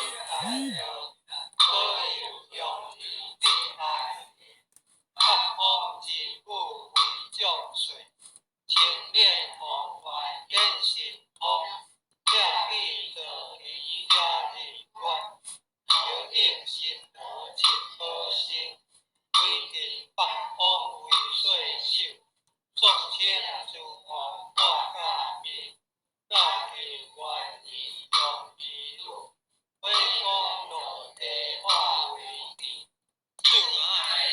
大道，保佑乡里得安宁。八方真久为众说，青莲宏愿显神通，拆去造奇遮日月，平等心无七宝身，威震八方为世首，众生诸王挂甲面，教求愿意将之女，火光落地化为天，四海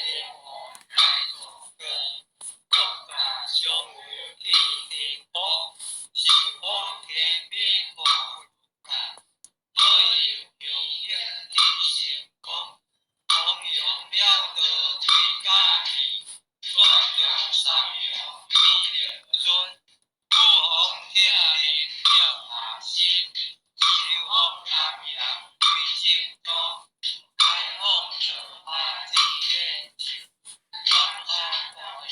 灵王开大光，众大相有起天风，十方天兵护佛保佑强力得成功，弘扬了道推家去，宣道三藐弥勒尊，五方天灵照下身，十方南阳归正宗，开放造化智天寿，转化大财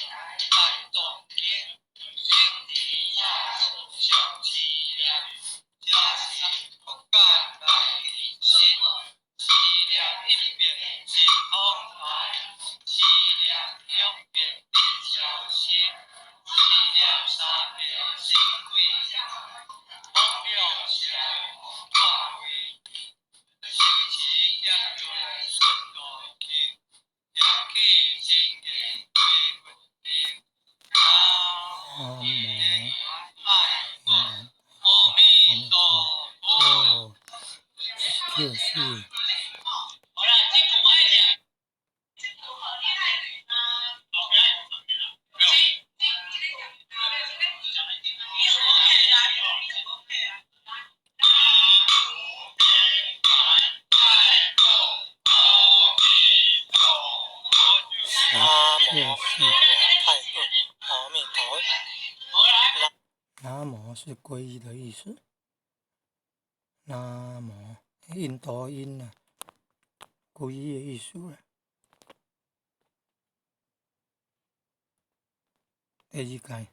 大众经，灵智大士上慈念，这是不敢来其心，思念一变神通大，思念两变得消心，思念三变神鬼人，风量相化为天，修持业瑞顺内经，业起真言归佛灵。南无阿弥陀佛。哦，就是。好啦，這句我愛念。這句好厲害嗎？你有 OK 啊？你有 OK 啊？南無天太阿彌陀佛。十南無就是佛太阿彌陀佛。南無是皈依的意思。南無，印度音啊，皈依的意思啦。第二屆。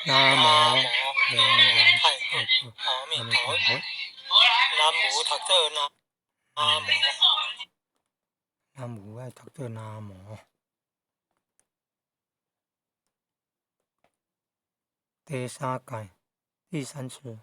南無靈元太佛阿彌阿彌陀陀佛。南無讀做南無。南無愛讀做南無。第三屆，第三次。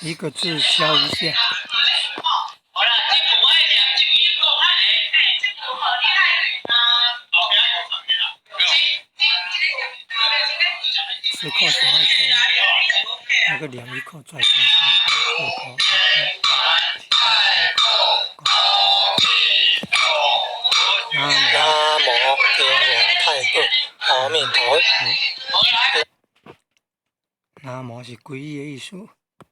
一個字敲一下。好啦，這句我會念一字講一個。這句吼，你愛捋嗎？這四箍三塊，那個兩一箍再加三箍，四箍五箍。南南無天王太保阿彌陀佛。南無是皈依的意思。